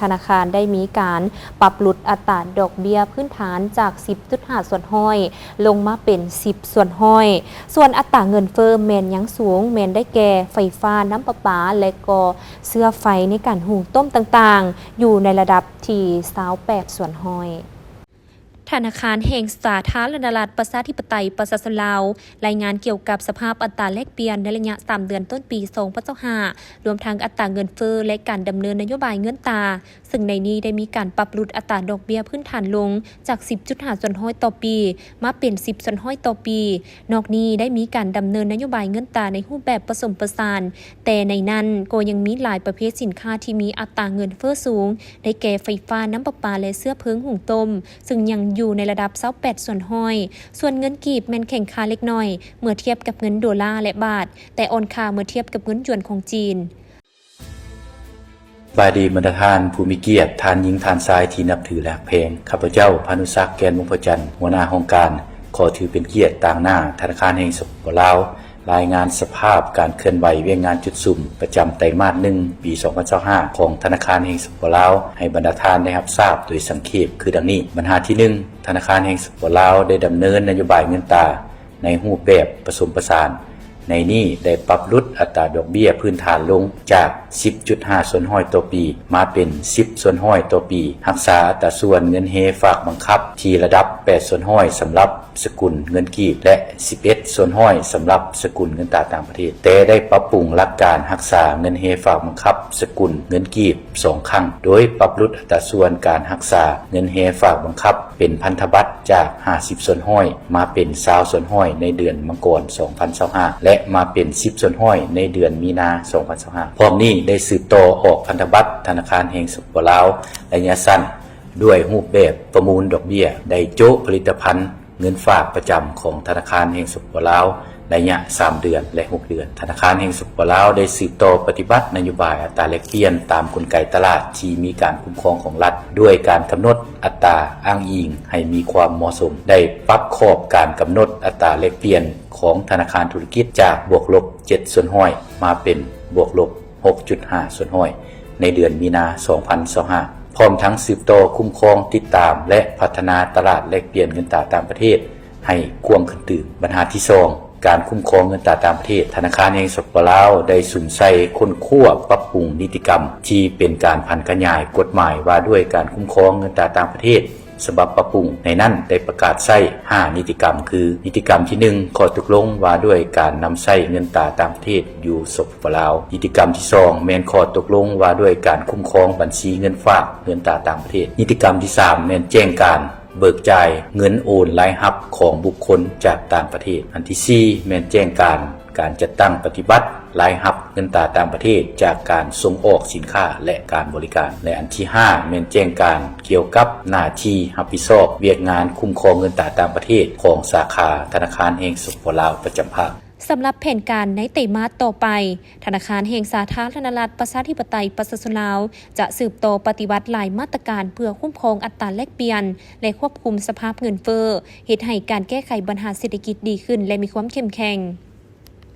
ທະນາຄານໄດ້ມີການປັບຫຼຸດອັດຕາດອກເບ້ຍພື້ນຖານຈາກສິບຈຸດຫ້າສ່ວນຮ້ອຍລົງມາເປັນສິບສ່ວນຮ້ອຍ. ສ່ວນອັດຕາເງິນເຟີ້ແມ່ນຍັງສູງ, ແມ່ນໄດ້ແກ່ໄຟຟ້າ, ນ້ຳປະປາ ແລະ ກໍເຊື້ອໄຟໃນການຫຸງຕົ້ມຕ່າງໆ ຢູ່ໃນລະດັບທີ່ຊາວແປດສ່ວນຮ້ອຍ. ທະນາຄານແຫ່ງສາທາລະນະລັດ ປະຊາທິປະໄຕ ປະຊາຊົນລາວ ລາຍງານກ່ຽວກັບສະພາບອັດຕາແລກປ່ຽນໃນໄລຍະສາມເດືອນຕົ້ນປີສອງພັນຊາວຫ້າ ລວມທັງອັດຕາເງິນເຟີ້ ແລະ ການດຳເນີນນະໂຍບາຍເງິນຕາ, ເຊິ່ງໃນນີ້ໄດ້ມີການປັບຫຼຸດອັດຕາດອກເບ້ຍພື້ນຖານລົງຈາກສິບຈຸດຫ້າສ່ວນຮ້ອຍຕໍ່ປີ ມາເປັນສິບສ່ວນຮ້ອຍຕໍ່ປີ. ນອກນີ້ໄດ້ມີການດຳເນີນນະໂຍບາຍເງິນຕາໃນຮູບແບບປະສົມປະສານ, ແຕ່ໃນນັ້ນກໍຍັງມີຫຼາຍປະເພດສິນຄ້າທີ່ມີອັດຕາເງິນເຟີ້ສູງ, ໄດ້ແກ່ໄຟຟ້າ, ນ້ຳປະປາ ແລະ ເຊື້ອເພີງຫຸງຕົ້ມ, ເຊິ່ງຍັງຢູ່ໃນລະດັບຊາວແປດສ່ວນຮ້ອຍ. ສ່ວນເງິນກີບແມ່ນແຂງຄ່າເລັກນ້ອຍເມື່ອທຽບກັບເງິນໂດລາ ແລະ ບາດ, ແຕ່ອ່ອນຄ່າເມື່ອທຽບກັບເງິນຢວນຂອງຈີນ. ສະບາຍດີບັນດາທ່ານຜູ້ມີກຽດ, ທ່ານຍິງ, ທ່ານຊາຍທີ່ນັບຖື ແລະ ຮັກແພງ. ຂ້າພະເຈົ້າ ພານຸສັກ ແກ່ນວົງພະຈັນ, ຫົວໜ້າຫ້ອງການ, ຂໍຖືເປັນກຽດຕາງໜ້າທະນາຄານແຫ່ງ ສປປ ລາວ ລາຍງານສະພາບການເຄື່ອນໄຫວວຽກງານຈຸດສຸມປະຈຳໄຕມາດໜຶ່ງ ປີສອງພັນຊາວຫ້າ ຂອງທະນາຄານແຫ່ງ ສປປ ລາວ ໃຫ້ບັນດາທ່ານໄດ້ຮັບຊາບໂດຍສັງເຂບຄືດັ່ງນີ້. ບັນຫາທີໜຶ່ງ, ທະນາຄານແຫ່ງ ສປປ ລາວ ໄດ້ດຳເນີນນະໂຍບາຍເງິນຕາໃນຮູບແບບປະສົມປະສານ. ໃນນີ້ໄດ້ປັບຫຼຸດອັດຕາດອກເບ້ຍພື້ນຖານລົງຈາກສິບຈຸດຫ້າສ່ວນຮ້ອຍຕໍ່ປີ ມາເປັນສິບສ່ວນຮ້ອຍຕໍ່ປີ, ຮັກສາອັດຕາສ່ວນເງິນເຮຝາກບັງຄັບທີ່ລະດັບແປດສ່ວນຮ້ອຍສຳລັບ ສະກຸນເງິນກີບ ແລະ ສິບເອັດສ່ວນຮ້ອຍສຳລັບສະກຸນເງິນຕາຕ່າງປະເທດ, ແຕ່ໄດ້ປັບປຸງຫຼັກການຮັກສາເງິນເຮຝາກບັງຄັບສະກຸນເງິນກີບສອງຄັ້ງ, ໂດຍປັບຫຼຸດອັດຕາສ່ວນການຮັກສາເງິນເຮຝາກບັງຄັບເປັນພັນທະບັດຈາກຫ້າສິບສ່ວນຮ້ອຍມາເປັນຊາວສ່ວນຮ້ອຍໃນເດືອນມັງກອນສອງພັນຊາວຫ້າ ແລະ ມາເປັນສິບສ່ວນຮ້ອຍໃນເດືອນມີນາສອງພັນຊາວຫ້າ. ພ້ອມນີ້ໄດ້ສືບຕໍ່ອອກພັນທະບັດທະນາຄານແຫ່ງ ສປປ ລາວ ໄລຍະສັ້ນ ດ້ວຍຮູບແບບປະມູນດອກເບ້ຍ, ໄດ້ໂຈະຜະລິດຕະພັນ ເງິນຝາກປະຈຳຂອງທະນາຄານແຫ່ງ ສປປ ລາວ ໄລຍະສາມເດືອນ ແລະ ຫົກເດືອນ. ທະນາຄານແຫ່ງ ສປປ ລາວ ໄດ້ສືບຕໍ່ປະຕິບັດນະໂຍບາຍອັດຕາແລກປ່ຽນຕາມກົນໄກຕະຫຼາດທີ່ມີການຄຸ້ມຄອງຂອງລັດ, ດ້ວຍການກຳນົດອັດຕາອ້າງອີງໃຫ້ມີຄວາມເໝາະສົມ, ໄດ້ປັບຂອບການກຳນົດອັດຕາແລກປ່ຽນຂອງທະນາຄານທຸລະກິດຈາກບວກລົບເຈັດສ່ວນຮ້ອຍ ມາເປັນບວກລົບ ຫົກຈຸດຫ້າສ່ວນຮ້ອຍ ໃນເດືອນມີນາ ສອງພັນຊາວຫ້າ ພ້ອມທັງສືບຕໍ່ຄຸ້ມຄອງ, ຕິດຕາມ ແລະ ພັດທະນາຕະຫຼາດແລກປ່ຽນເງິນຕາຕ່າງປະເທດໃຫ້ກວ້າງຂຶ້ນຕື່ມ. ບັນຫາທີສອງ, ການຄຸ້ມຄອງເງິນຕາຕ່າງປະເທດ. ທະນາຄານແຫ່ງ ສປປ ລາວ ໄດ້ສຸມໃສ່ຄົ້ນຄວ້າປັບປຸງນິຕິກຳທີ່ເປັນການຜັນຂະຫຍາຍກົດໝາຍວ່າດ້ວຍການຄຸ້ມຄອງເງິນຕາຕ່າງປະເທດ ສະບັບປັບປຸງ. ໃນນັ້ນໄດ້ປະກາດໃຊ້ຫ້ານິຕິກຳ ຄື ນິຕິກຳທີໜຶ່ງ ຂໍ້ຕົກລົງວ່າດ້ວຍການນຳໃຊ້ເງິນຕາຕ່າງປະເທດຢູ່ ສປປ ລາວ, ນິຕິກຳທີສອງ ແມ່ນຂໍ້ຕົກລົງວ່າດ້ວຍການຄຸ້ມຄອງບັນຊີເງິນຝາກເງິນຕາຕ່າງປະເທດ, ນິຕິກຳທີສາມ ແມ່ນແຈ້ງການເບີກຈ່າຍເງິນໂອນລາຍຮັບຂອງບຸກຄົນຈາກຕ່າງປະເທດ, ອັນທີສີ່ ແມ່ນແຈ້ງການ ການຈັດຕັ້ງປະຕິບັດລາຍຮັບເງິນຕາຕ່າງປະເທດຈາກການສົ່ງອອກສິນຄ້າ ແລະ ການບໍລິການ ແລະ ອັນທີຫ້າ ແມ່ນແຈ້ງການກ່ຽວກັບໜ້າທີ່ຮັບຜິດຊອບວຽກງານຄຸ້ມຄອງເງິນຕາຕ່າງປະເທດຂອງສາຂາທະນາຄານແຫ່ງ ສປປ ລາວ ປະຈຳພາກ. ສຳລັບແຜນການໃນໄຕມາດຕໍ່ໄປ, ທະນາຄານແຫ່ງສາທາລະນະລັດ ປະຊາທິປະໄຕ ປະຊາຊົນລາວ ຈະສືບຕໍ່ປະຕິບັດຫຼາຍມາດຕະການເພື່ອຄຸ້ມຄອງອັດຕາແລກປ່ຽນ ແລະ ຄວບຄຸມສະພາບເງິນເຟີ້, ເຮັດໃຫ້ການແກ້ໄຂບັນຫາເສດຖະກິດດີຂຶ້ນ ແລະ ມີຄວາມເຂັ້ມແຂງ.